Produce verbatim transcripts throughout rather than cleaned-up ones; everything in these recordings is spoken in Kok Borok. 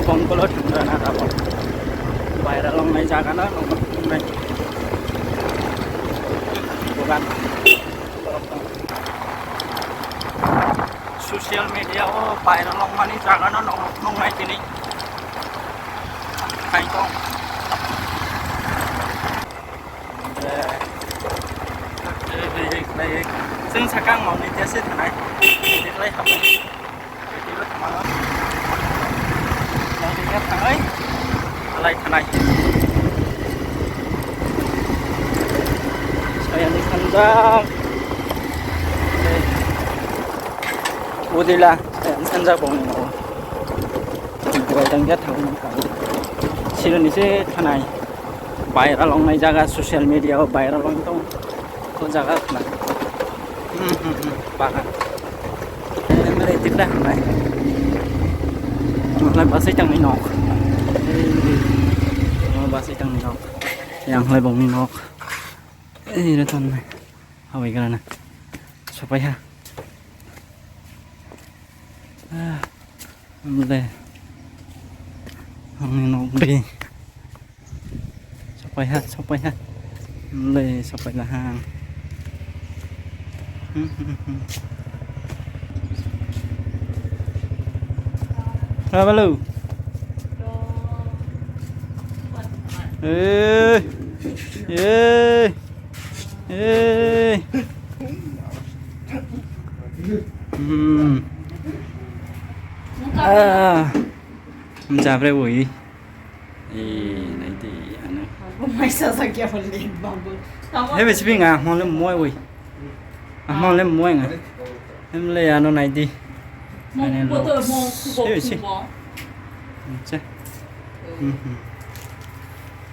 Bongkolo thangna na abo. Baira longnai jaga na nongnai. Dogan. Social media o baira longmani jaga no nong-, nongnai tini. Khai tong. Chwng sakang moni tese thanai. Deklai hamani. Deklai hamano. Deklai thanai. Alai thanai. Sayani sanjang. Udila, eh, sanja bongni nogo. Duai tangya thangwi nangkha. Sironi se thanai. Viral wngnai jaga social media o viral wng tong. O jaga khna. Hmm, hmm, hmm. Bagan. Emre tikla hamnai. Malai basai tangni nok. Ei, o basai tangni nok. Yang halai bongni nok. Ei, re tonne. Habai grana. Sopai ha. Ah, le. Ang nok de. Sopai ha, sopai ha. Le, sopai la ha. Hmm, hmm, hmm. Ah, hello. Eh. Eh. Eh. Hmm. Ah. Mjabre ui. Eh, naidi ano. Aku maisa sakya bole babu. Hebe sibing ah, mole moi ui. Ah, mole moi nga. Hemle ano naidi. Mo Ano puto lo. Mo kubo Sebe si. Kubo. Acha. Mhm.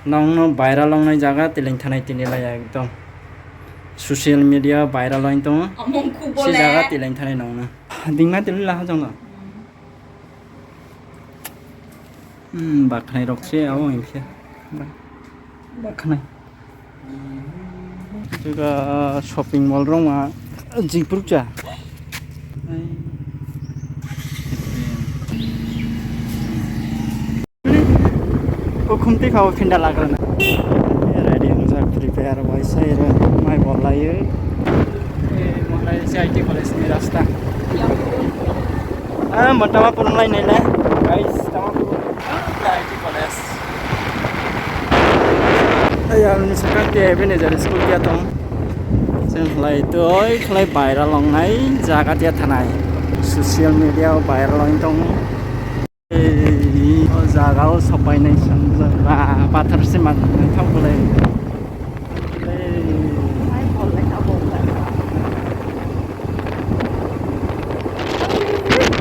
Nongno viral wngnai jaga tileng thanai tini laya ekdom. Social media viral wng tongo. Among kubo Si le. Jaga tileng thanai nongno. Dingma tili laha jongno. Hmm, bakhnai rok se abo hinkhe. Ba-, bakhnai. Jaga shopping mall rok ma jingphrukcha. O khumti khao phinda lagrana. Ready wngjak prepare bai sai re mai bol laio. Eh, Mahalai C I T college ni rasta. Ah, mantama purung lai nai le. Guys, tama purung. C I T college. Ayang ni sakang te bini jari school dia tong. Sen lai toi khlai viral wngnai jaga dia thanai. Social media o viral wng tong. Ei, o jaga o sopainai sangjak ba pathar se man thang bolai. Ei.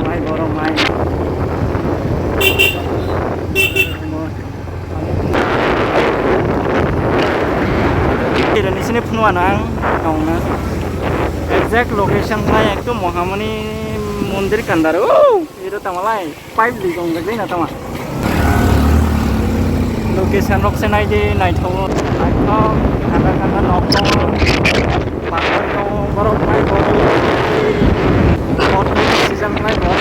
Mai borok mai. Tirani sini phunukna ang tongna. Exact location lai ekdom Mohamani mondir kandar. Iro tamo lai pipe di gong gagri na tama. Location rok se nai di naithok naithok khanda khanda nok tongo. Bakoi tongo borok mai borok. Hot season lai borok.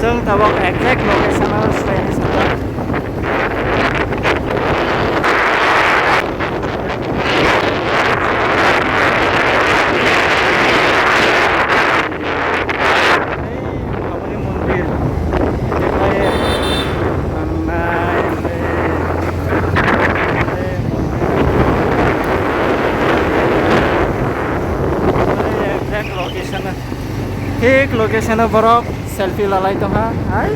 Chwng tabok exact location o swlaini sajak. Aboni mondir. Bekhai tangnai, exact location. Thik location o borok selfie lalai tongkha. Hai,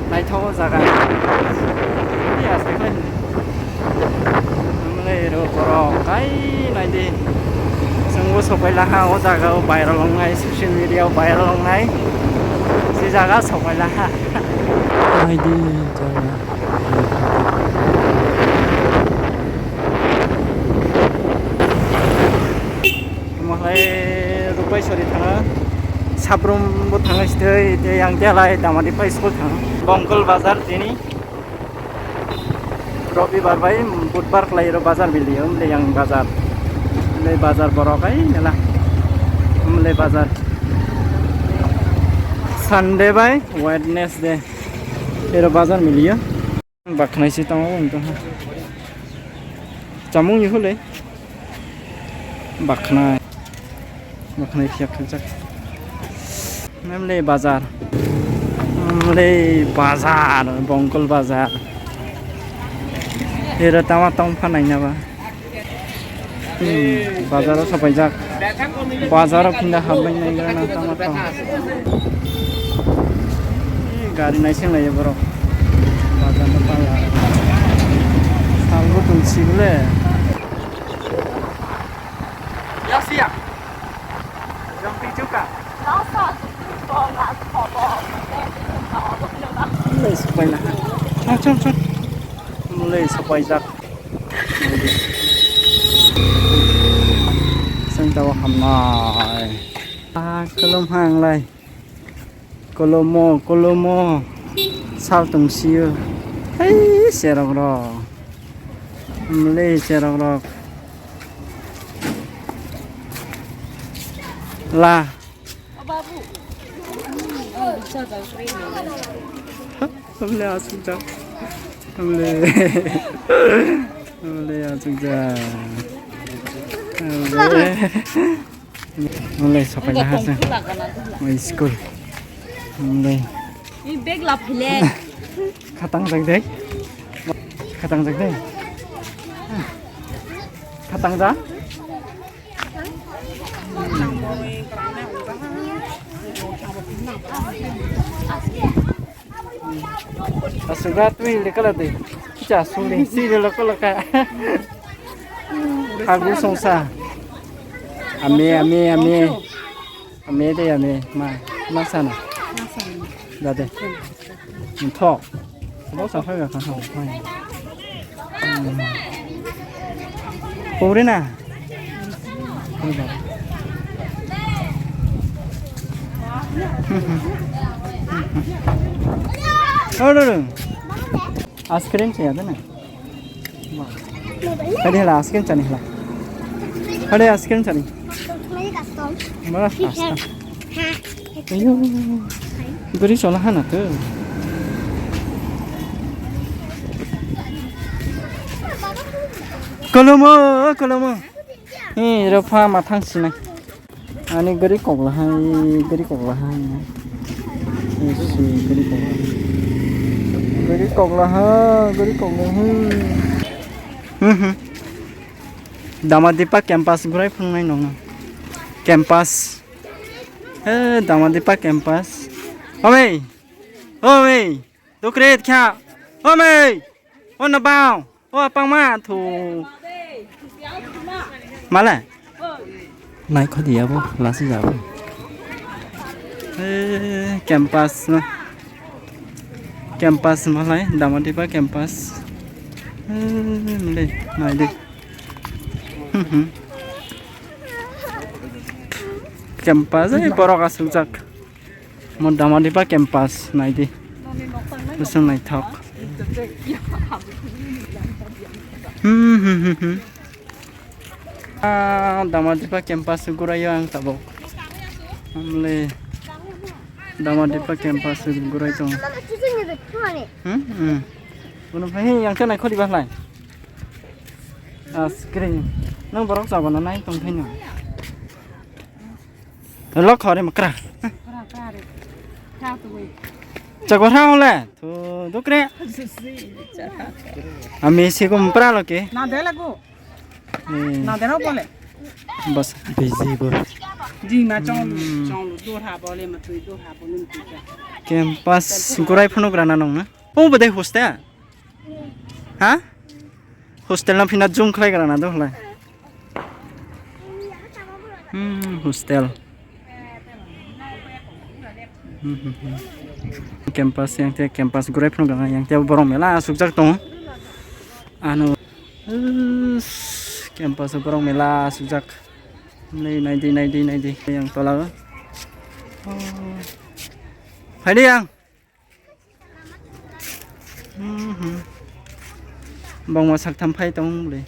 naithogo jaga. Ni asai khlai. Amlai ro borok kai naidi. Chwngbo sopai laha o jaga o viral wngnai, social media o viral wngnai. Si jaga sopai laha. Naidi jaga. Omo hai Rupaisori thana Sabrum bo thangwi sithai, tei ang tei alai Damadi pai school thang. Bongkol bazar tini Robibar bai Budbar khlai rw bazar bili, um, tei ang bazar. Mlai bazar borok ai mela. Mlai bazar. Sunday bai Wednesday. Ero bazar milio. Bakhnai se tamo wng tongha. Chamung ni hole. Bakhnai. Bakhnai phiya khaijak. Mlai bazar. Mlai bazar, Bongkol bazar. Ero tama tong phanai na ba. Hmm, bazaro sapaijak. Bazaro kinda habbai nai gana tama tong. Gari naising lai borok. Bazar no pala. Salbo tong sibole. Yasia. Jompi chuka. Mulai sapaina. Ah, chon, chon. Mulai sapaijak. Seng tawa hamnai. Ah, kolom hanglai. Kolomo, kolomo. Sal tong sio. Hei, serok rok. Mulai serok rok. La. Amle asukjak. Amle. Amle asukjak. Amle. Amle sapai na hasa. Oi school. Amle. Ini bag la phile. Khatang jak dei. Khatang jak dei. Khatang jak. Asuga twi le kala de. Kicha suli si le lo kala ka. Hagu songsa. Ame, ame, ame. Ame de ame. Ma, ma sana. Dade. Nthok. Bo sa phai ga kha ha. Pore na. Oro ro. Ice cream se ada na. Hadi hala ice cream chani hala. Hadi ice cream chani. Mara asta. Ayo. Beri solah hana tu. Kolomo, kolomo. He, ro pha ma thang sinai. Ani gari kok lahai, gari kok lahai. Isi, gari kok lahai. Gari kok lahai, gari kok lahai. Hmm, hmm. Damadipa campus gurai phungnai nongno. Campus. Eh, Damadipa campus. Omei. Omei. Dukrit kha. Omei. Ono bao. O pangma thu. Mala. Nai khodi abo lasi jabo. Eh, campus na. Campus malai, Damadipa campus. Eh, mle, nai de. Hmm, hmm. Campus, eh, borok asukjak. Mo Damadipa campus, nai de. Bwswng naithok. Hmm, hmm, hmm, hmm. Ah, Damadipa campus guraio ang tabuk. Amle Damadipa campus gurai tong. Hmm, hmm. Bono phai yang khe nai khodi ba lai. Ice cream. Nang borok chabana nai tong thai no. Lo khori makra. Chakwa ha ole. Thu dukre. Ami sigum pra lo ke. Na de lagu. Eh. Na de ro bole. Bas busy bo. Ji ma chong chong lu dur ha bole ma tui dur ha bole ma tui. Campus gurai phano grana nong na. O bedai hostel. Ha? Hostel no phina jung khlai grana do hlai. Hmm, hostel. Hmm, hmm, hmm. Campus yang te campus gurai phano grana yang te borok mela asukjak tongo. Ano, us, campus borok mela asukjak. Nai, nai di, nai di, nai di. Yang tola. Oh. Phai di yang. Mhm. Bangma saktham phai tong bwle.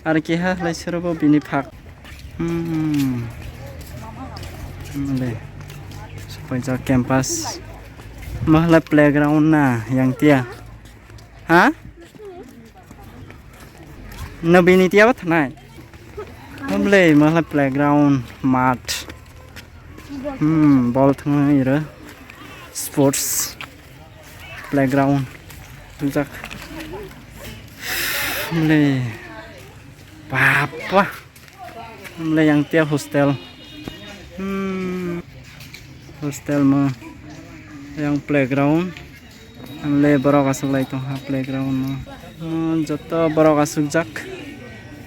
Ar keha lai sero bo bini phak. Hmm. Le. Sopaijak campus. Mahla playground na yang tia. Ha? No bini tia ba thanai. Mamle mahla playground mat. Hmm, ball thangna ira. Sports playground. Tujak. Mamle. Papa. Hamle yang tia hostel. Hmm. Hostel mo. Yang playground. Hamle borok aswk lai tong ha playground mo. Hmm, joto borok aswk jak.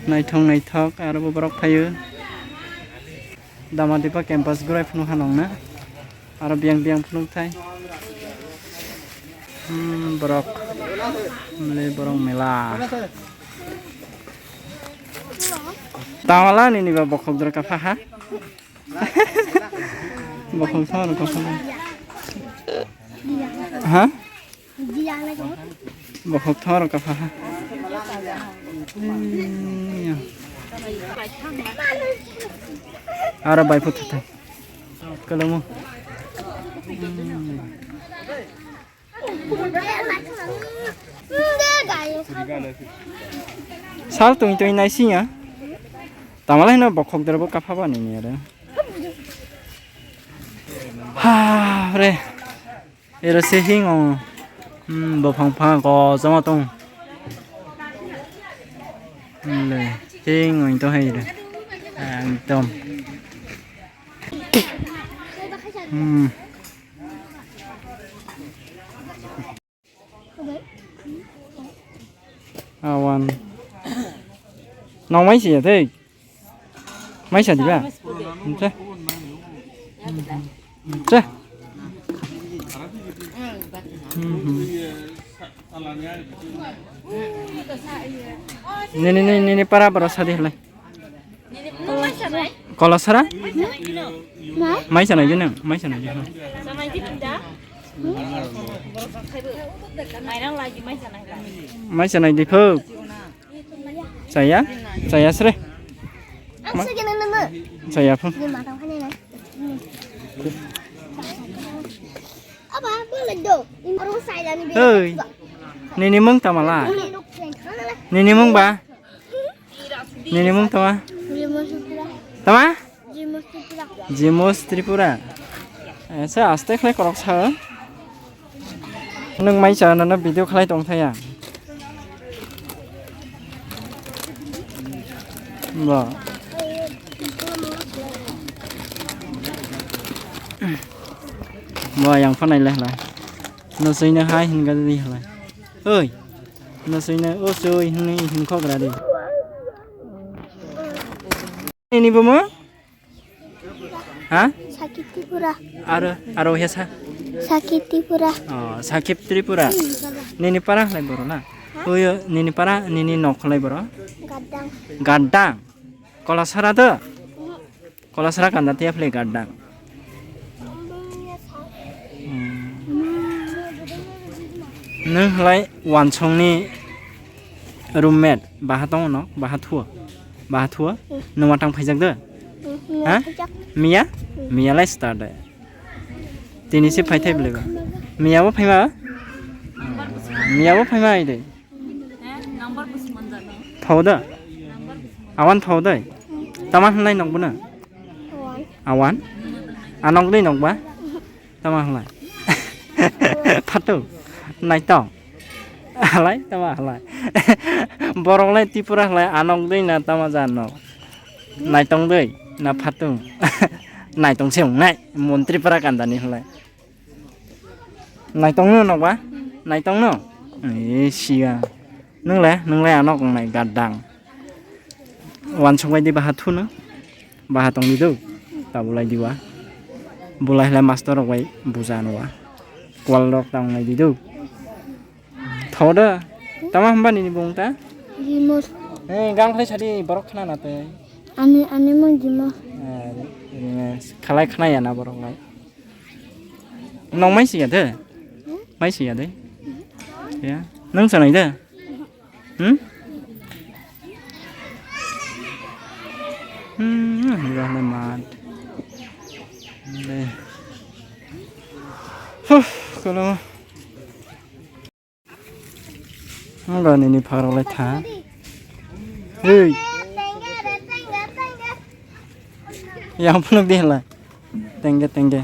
Naithok naithok aro bo borok phaio. Damadipa campus gurai phunuk ha nong na. Aro biyang biyang phunuk thai. Hmm, borok. Mle borok mela. Tamala nini ba bokhok dor kapha ha? Bokhok thor kapha. Ha? Bokhok thor kapha ha. Aro bai phut thai. Kalomo. Sal tui tui nai siya. Tamala hino bokhok dor bo kapha bani ni aro. Ha re. Ero se hing o. Hmm, bo phang phang ko jama tong. Hmm, le. Hing o to hai re. Ekdom. Hmm. Awan. Nong mai siya tei. Mai sa diba? Che. Che. Nini nini nini para para sadi lai. Kolasara? Mai sanai di nang, mai sanai di. Mai sanai di phuk. Chaya? Chaya sre. Chaya phuk. Oi. Nini mung tamala? Nini mung ba? Nini mung tama? Jimos Tripura. Tama? Jimos Tripura. Jimos Tripura. Esa aste khlai korok sa. Nwng mai cha nana video khlai tong thaya. Bo. Bo yang phone nai le hla. No sui na hai hin ga di hla. Oi. No sui na o sui hin hin khok ra di. Ini bo mo? Ha? Sakit Tripura. Aro, aro he sa? Sakit Tripura. Oh, Sakit Tripura. Hmm, baba. Nini para lai boro na? Ha? Uyo, nini para, nini nok lai boro? Gadang. Gadang. Kolasara to? Hmm. Kolasara kanda tiya phle gadang. Hmm. Nung hlai wansong ni roommate, baha tongo no, baha thuo? Baha thuo? Hmm. Numa tang phaijak de? Hmm, ha? Phaijak. Miya? Hmm. Miya lai start de. Tini se phai thai bele ba. Miya bo phaima? Miya bo phaima ai de. Phau da? Awan phau dai. Tama hnai nok buna? Awan. Awan? Anok dei nok ba? Tama halai. Phatung. Naitong. Halai, tama halai. Borok lai Tripura halai, anok dei na tama jan no. Naitong dei, na phatung. Naitong se wngnai, mon Tripura kandani halai. Naitong no nok ba? Naitong no? Eh, siya. Nung le, nung le anok wngnai gadang. Wansok bai di baha thuno. Baha tong di do. Ta bulai di wa. Bulai le master rok bai buja no wa. Kwal rok ta wngnai di do. Thoda. Tama hamba nini bung ta? Jimos. Eh, gang khlai sadi borok khna na te. Ani, ani mung Jimos. Eh, khalai khna ya na borok lai. Nong mai siya de? Mai siya de? Ya. Nung sanai de? Hmm? Hmm, hiba hwnwi mat. Dei. Huh, kono. Ang nini pharok lai tha. Hey. Yang phunuk di hala. Tengge, tengge.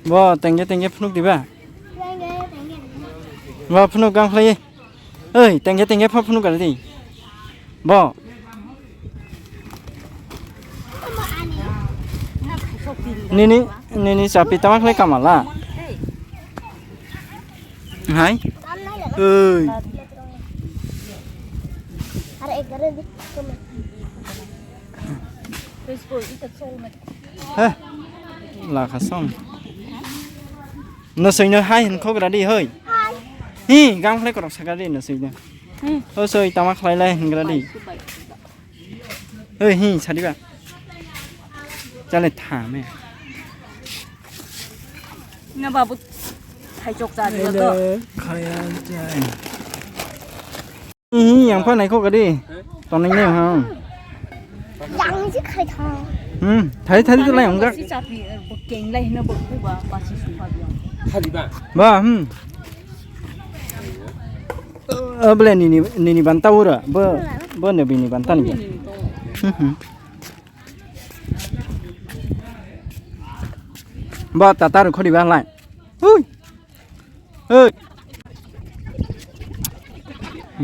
Bo, tengge, tengge phunuk diba? Bo, phunuk gang khlai. Oi, tengge, tengge pha phunuk gari di. Bo. Nini, nini sapi tama khlai kamala. Hai. Oi. Heh, lakha song. No soino hai hin khok radi hoi. Hi, gang khlai korok saka di no soino. O soi tama khlai lai hin radi. Hoi, hi, sadi ba. Chale tha me. Na babu, thai chok cha di to. Khaya jai. Ih, yang pha naikho gadi. Toneng ne ha. Yang si khai tha. Hmm, thai thai tu lai ang jak. Si chapi, eh, bo keng lai hina bo ba, ba si su ba biang. Ba, hmm. Able nini, nini banta ura. Bo, bo ne bini banta ni. Hmm, hmm. Ba tatar khodi ba lai. Hui. Hey.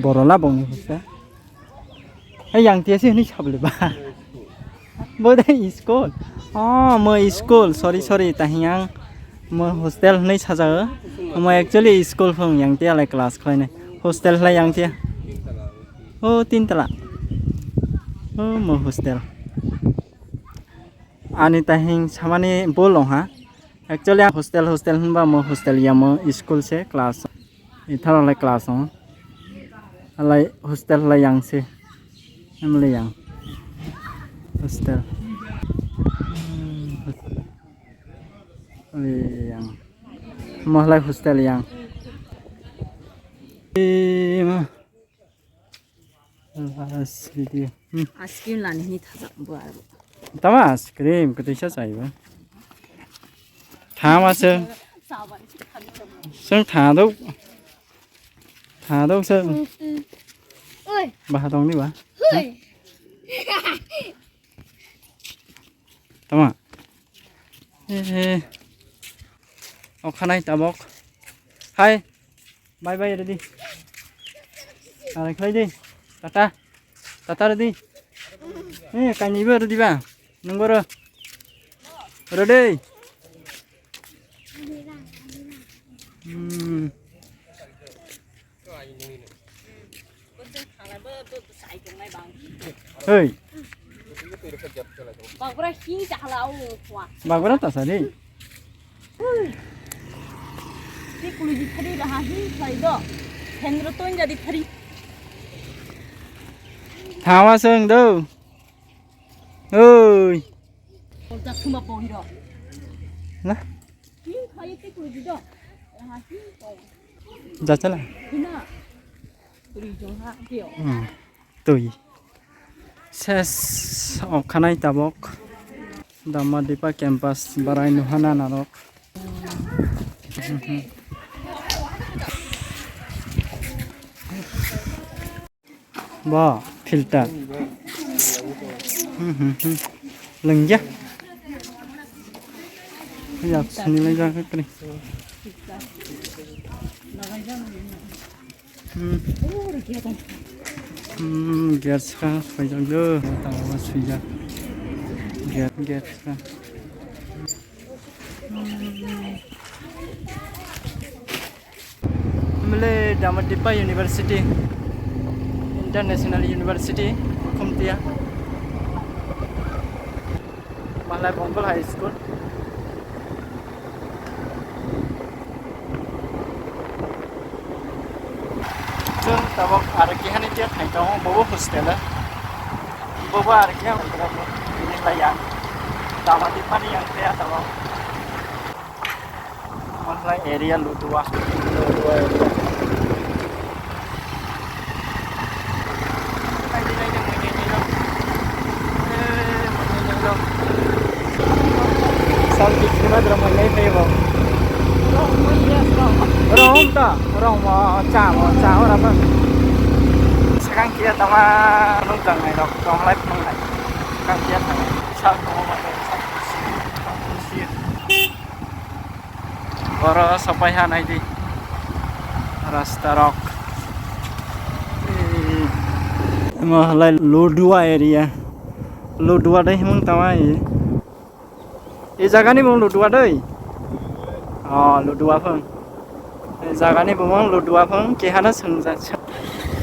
Borola bongni hose. Hey, yang tia sih ini sabli ba. Bodai school. Oh, mo school. Sorry, sorry. Tahing ang mo hostel hinwi sajago. Mo actually school phung yang tia lai class khlainai. Hostel lai yang tia. Oh, tin tala. Oh, mo hostel. Ani tahing samani bolong ha. Actually, ang hostel, hostel hinba mo hostel ya mo school se class. Itharo lai class o. Alai hostel lai yang se. Em lai yang. Hostel. Lai yang. Mo lai hostel yang. Eh, ma. Last video. Hmm. Ice cream lani hini thajak bo aro. Tama ice cream kwtwisa chaibo. Thama se. Seng thadok. Thadok se. Oi. Baha tong ni ba? Oi. Tama. Eh. Okhanai tabok. Hai. Bye bye ready. Arai khlai di. Tata. Tata ready. Eh, kaini ba ready ba? Nungbo ro. Ready. Hmm. Hey. Bagra hi jahala o khwa. Bagra ta sari. Ti kuluji thari raha hi khlai do. Hendro ton jadi thari. Thawa seng do. Oi. Kolta suma pohiro. Na? Hi khlai ti kuluji do. Raha hi khlai. Jachala. Hina. Twi jong ha, tio. Hmm. Twi. Ses okhanai tabok. Damadipa campus barai nuhana narok. Ba, filter. Hmm, hmm, hmm. Lengya. Ya, sini lagi kri. Hmm. Hmm, gas ka, paijak do. Tangwa suijak. Gas, gas ka. Mele Damadipa University, International University, Khumtia. Malai Bongal High School. Chwng tabok aro kehani tiya thai tongo, bobo hostel o. Bobo aro khe ang khe bo bini laya. Damadipa ni yang tiya tabok. Masla area Ludua. Ludua area. Oro mo cha mo cha ora ba. Sakang kia tama nung tang nai rok tong lai phung lai. Sakang kia tang nai. Sa tong ma sa. Oro sapai ha nai di. Rasta rok. Mo halai Ludua area. Ludua dai himung tama i. E jagani bung Ludua doi. Oh, Ludua phung. E jagani bung Ludua phung kehana swngjak.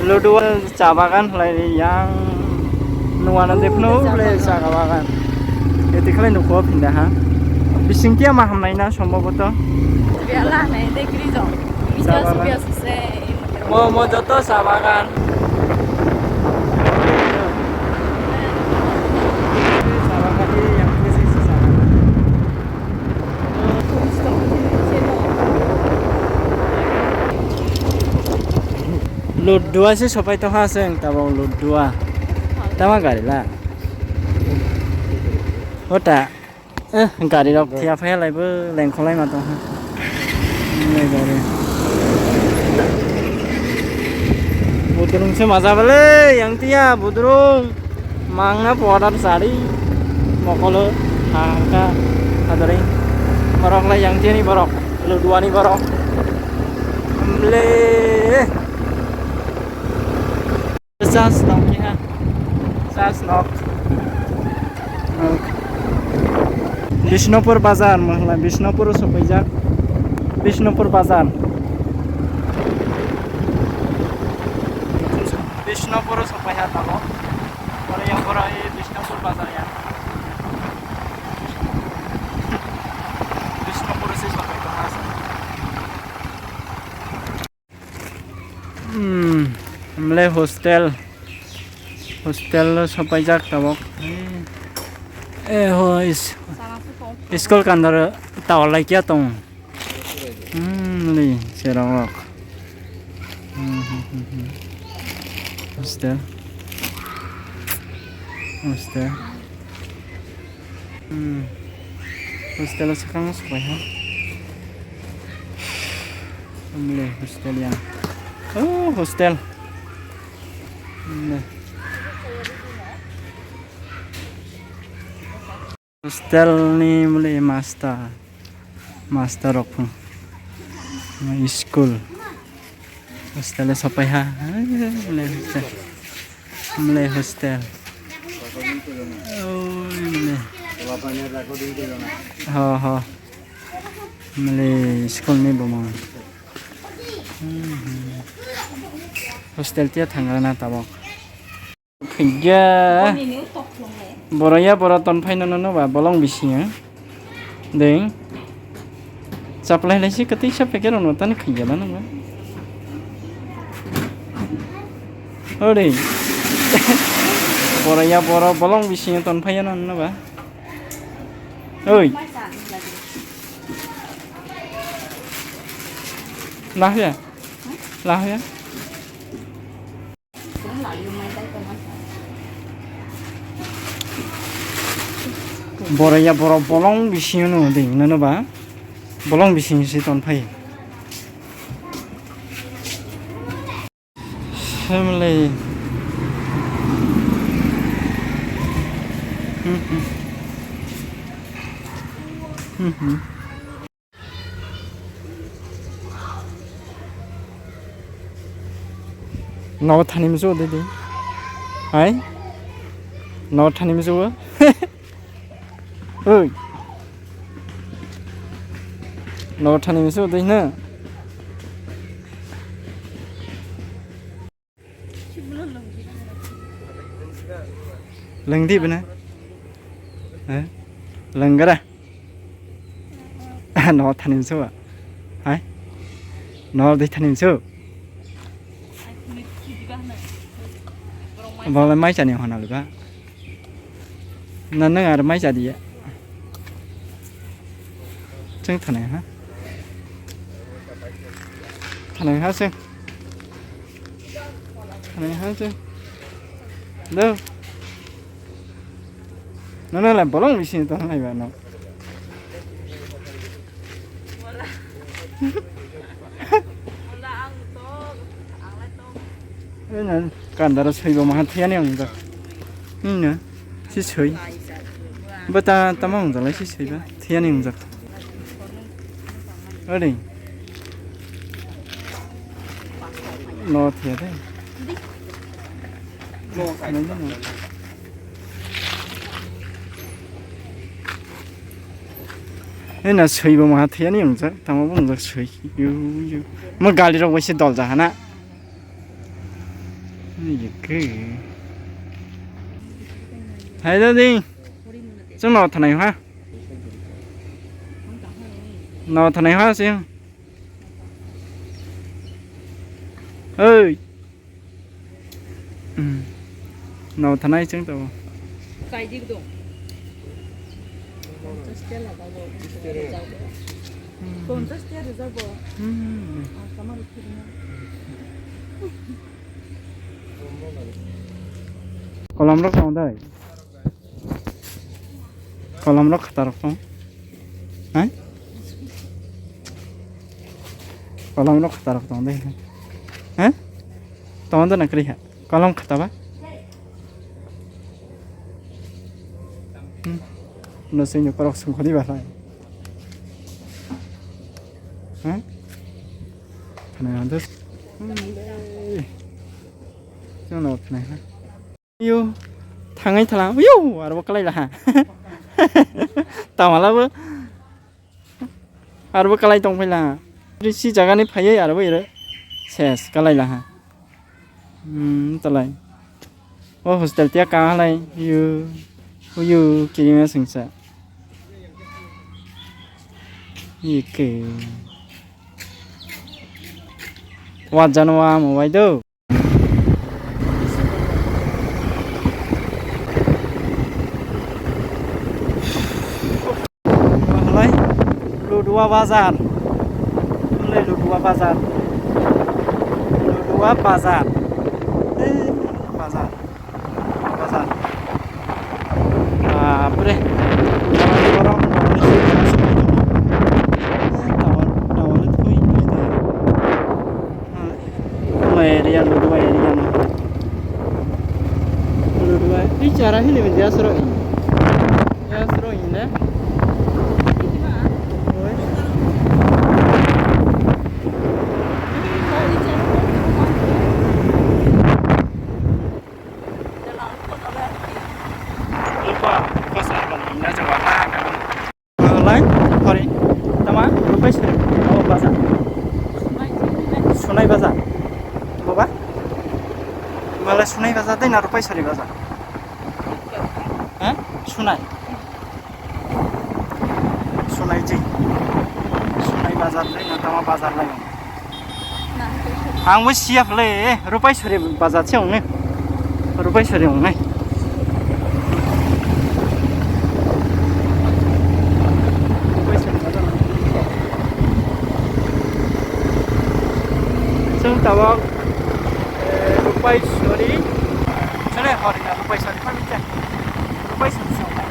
Ludua cha bagan hlai yang nuana de phno ble cha bagan. E tikhle nukho phinda ha. Bising kia ma hamnai na somboboto. Biala nai de grijo. Cha bagan. Mo, mo joto cha bagan. Ludua se sopai tongha se ang tabok Ludua. Tama gari la. Hota. Eh, gari rok thia phai lai bo lengkholai ma tong ha. Nai gari. Budrung se maja bale, yang tia budrung. Mangna powder sari. Mokolo ha ka adore. Borok lai yang tia ni borok. Ludua ni borok. Le. Sas nok ya. Sas nok. Bishnupur bazar, mohla Bishnupur sopaijak. Bishnupur bazar. Bishnupur sopaiha tamo. Oro yang oro Bishnupur bazar ya. Bishnupur se sopai tongma. Hmm, mle hostel. Hostel lo sopaijak tabok. Eh, ho is-, school kandar tower lai kia tong. Hmm, mle serok rok. Hmm, hmm, hmm, hmm. Hostel. Hostel. Hmm. Hostel o sakang sopai ha. Mle hostel ya. Oh, hostel. Mle. Hostel ni mle master. Master rok phung. School. Hostel o sopai ha. Mle hostel. Mle hostel. Oi, mle. Ho, ho. Mle school ni bumung. Hmm, hmm. Hostel tia thangra na tabok. Khaija. Boro ya boro ton phaino no no ba bolong bisingo. Ding. Chaplai lai si kwtwi sa packet rok no tani khaija la nang ba. Ore. Boro ya boro bolong bisingo ton phaiya no no ba. Oi. Lahya. Lahya. Boro ya boro bolong bisingo no de, nono ba? Bolong bising si ton phai. Family. Hmm, hmm. Hmm, hmm. Nogo thani msu de de. Hai? Nogo thani msu. Oi. Nogo thani msu de na. Lengdi bana. Eh? Lenggara. No thani msu. Hai. No de thani msu. Bole mai chani hona luga. Na nang ar mai chadi ya. Cheng thani ha. Thani ha cheng. Thani ha cheng. Do. No no la bolong bisi to nai ba no. Eno kandaro swibo maha thiyani wngjak. Hino si swi. Bo ta tamo wngjaklai si swiba thiyani wngjak. Odi. No thiya de. Eno swibo maha thiyani wngjak, tamo bo wngjak swi. Yu, yu. Mo gali rok bai se dol jahana. Yeke. Hai da ding. Chwng no thanai ha. No thanai ha se. Oi. Hmm. No thanai chwng to. Kaijik dong. Ponchash tiya laga bo. Ponchash tiya rijak bo. Hmm. Ah, kamar uthai dong. Kolom rok tong dai. Kolom rok khata rok tong. Hai? Kolom rok khata rok tong dai. Hai? Tong dana kri ha. Kolom khata ba? Hmm. No sing ko rok sung khoni ba lai. Hai? Khana hande. Hmm. Chwng no khana ha. Yo, thangai thala. Yo, aro bo kalai laha. Tamala bo. Aro bo kalai tong phai laha. Si jaga ni phaiye aro bo iro. Ses kalai laha. Hmm, talai. O hostel tiya ka halai. Yo. Yo, kirima singsa. Ike. Wa janwa mo wai do. Halai Ludua bazar. Halai Ludua bazar. Ludua bazar. Eh, bazar. Bazar. Bapre. Tower, tower. Area, Ludua area no. Ludua, i chara hini mi dia soro i. Dia soro i ne. Oi. Lai, hori, tama, rupai sari, o baza. Sunai baza. Boba? Malai sunai baza dai na rupai sari baza? Ha? Sunai. Sunai ji. Sunai bazar lai na tama bazar lai. Ang bo siya phle, rupai sari bazar se ong ne. Rupai sari ong ne. Rupai sari bazar. Chwng tabok, eh, rupai sari. Chale hori na rupai sari pa mita. Rupai sari se ong ne.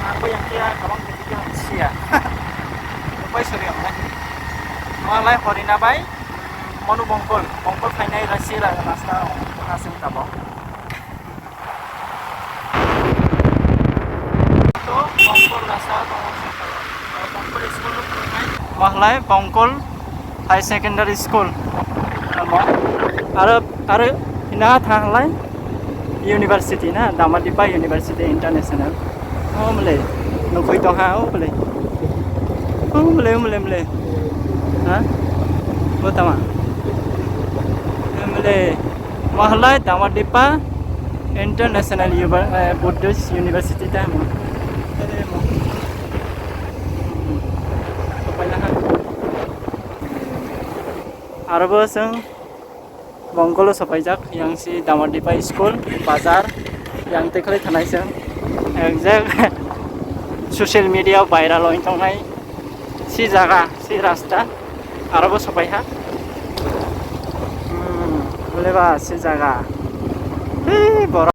Ang bo yang kya kabang Siya. Rupai sari ang nai. Malai horina bai. Monu bongkol. Bongkol khainai rasi ra-, rasta ang asing tabo. To bongkol rasta to bongkol school lo phwrwngnai. Mahlai bongkol High Secondary School. Amo. Aro, aro hina thanglai University na, Damadipa University International. O mle, nukui tong ha, o mle. O mle, o mle, mle. Ha? O tama. Mle, mahlai Damadipa International Uber-, eh, Buddhist University ta mo. Aro bo chwng Bongkolo sopaijak, yang si Damadipa school, bazar, yang tekhali thanai chwng. Exact social media viral oi tongnai si jaga, si rasta, aro bo sopai ha. Hmm, bole ba si jaga. Hei, borok.